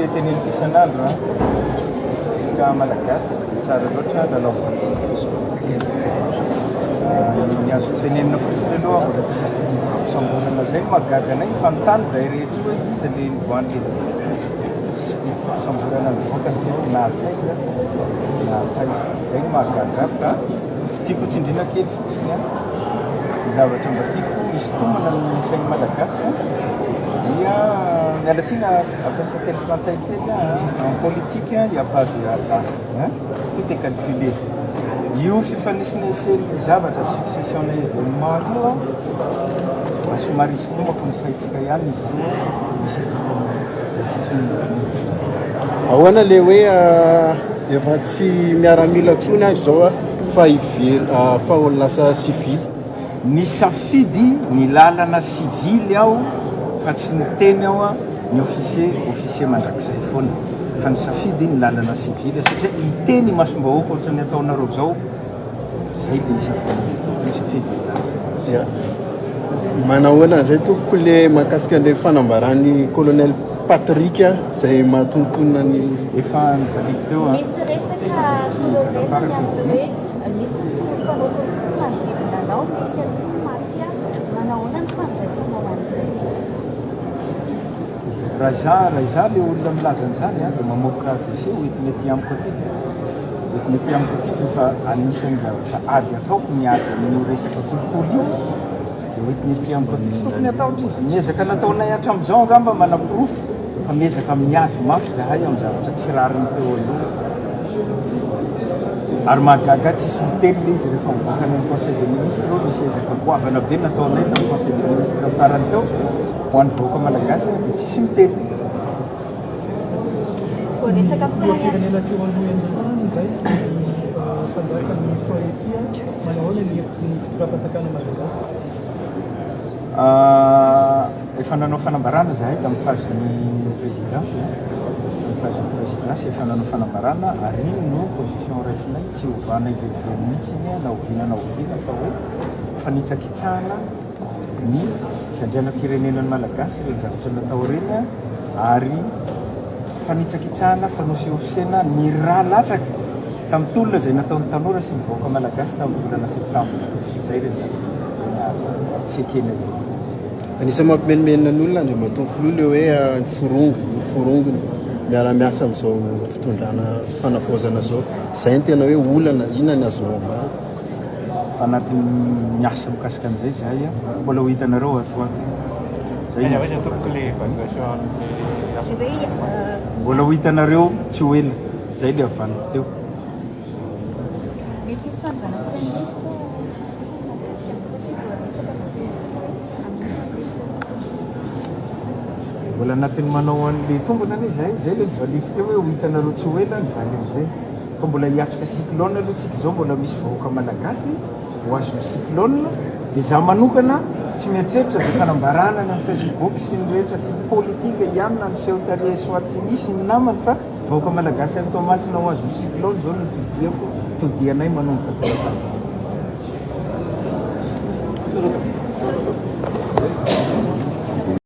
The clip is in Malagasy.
le teneniko isan'andro an, tsika Malagasy tsy dia tsara loatra lalaovina Facebook. Ny azo tenenina fotsiny aloha mbola tsisy fampisamborana zay no mahagaga anay, mifanontany zahay rehetra io hoe iza le nivoahan'le didy, tsisy didy fampisamborana nivoaka teo na taiza na taiza, zay no mahagaga ahy fa tiako tsindriana kely fotsiny an, ny zavatra mba tiako hisintomana ny sain'ny Malagasy dia miala tsiny hampiasa teny frantsay kely aho an, en politique il n'y a pas de hasard hein, tout est calculé. Io fifanesinesen'ny zavatra succession na événement io an, mba somary hisintomako ny saintsika ihany izy io an, misy dikany zay fotsiny no teneniko. Ahoana le hoe efa tsy miaramila intsony aho izao fa hivel fa ho lasa sivily? Nisafidy ny lalana sivily aho fa tsy niteny aho ny officier officier mandrakizay foana fa nisafidy ny lalana sivily satria hiteny imasom-bahoaka ohatran'ny ataonareo zao zay le nisafidy ny lalana. Ya. Manahoana indray tompoko le mahakasika an'ireny fanambaran'ny colonel Patrick izay mahatonontonona ny. Efa nivaliako teo an. Misy resaka colonel ny amin'ny hoe misy ny mpanao kolikoly manodidina anao, misy ihany koa ny mafia. Manahoana ny fandraisanao an'izay? Raha izaho, raha izaho le olona milaza an'izany an, dia mamoaka dossier ho entina aty amiko aty. Entina aty amiko aty fa efa anisan'ny zavatra ady ataoko ny ady amin'io resaka kolikoly io. Dia hoentiny ety amiko aty. Tsy tokony hatahotra izy. Ny ezaka nataonay hatramin'izao angamba manaporofo fa miezaka miady mafy izahay amin'ny zavatra tsy rariny teo aloha. Ary mahagaga ahy tsisy miteny ilay izy rehefa mivoaka any amin'ny conseil des ministres eo, nisy ezaka goavana be nataonay tamin'ny conseil des ministres farany teo ho an'ny vahoaka malagasy dia tsisy miteny. Voaresaka foana ihany. Firenena teo aloha ihany koa indray sy ny mpanjaka ny Soaetia, manahoana ny hevitry ny fitondram-panjakana malagasy? Efa nanao fanambarana izahay tamin'ny page-n'ny présidence, tamin'ny page-n'ny présidence efa nanao fanambarana ary iny no position raisinay, tsy ovanay velively mihitsy iny na oviana na oviana fa hoe fanitsakitsahana ny fiandrianam-pirenenan'ny Malagasy ireny zavatra natao ireny ary fanitsakitsahana, fanosihosena ny rà latsaka tamin'ny tolona izay nataon'ny tanora sy ny vahoaka Malagasy tamin'ny volana septambra. Izay ireny zavatra ireny ary tsy ekena ireny. Anisan'ny mampimenomenona ny olona Andriamatoa Filoha ilay hoe ny forongo, ny forongony miara-miasa amin'izao fitondrana fanavaozana izao. Izay no tena hoe olana, inona ny azonao ambara tompoko? Fa anatin'ny miasa mikasika an'izay izahay, mbola ho hitanareo ato ho ato. Izay no Aiza tompoko le évaluation an'le asa? Mbola ho hitanareo tsy ho ela. Izay le havaniko teo. Mety hisy fanovana praiminisitra mahakasika an'izay satria voaresaka matetika hoe anisan'ilay Mbola anatin'ny manao an'le tombana anie izahay, izay le novaliako teo hoe ho hitanareo tsy ho ela ny valin'izay. Fa mbola hiatrika cyclone aloha tsika izao, mbola misy vahoaka malagasy ho azon'ny cyclone, dia izaho manokana tsy mieritreritra izay fanambarana any amin'ny facebook sy ny rehetra sy ny politika ihany na niseho tary Eswatini sy ny namany fa vahoaka malagasy any Toamasina ho azon'ny cyclone izao no todiako, todianay manomboka tolakandro.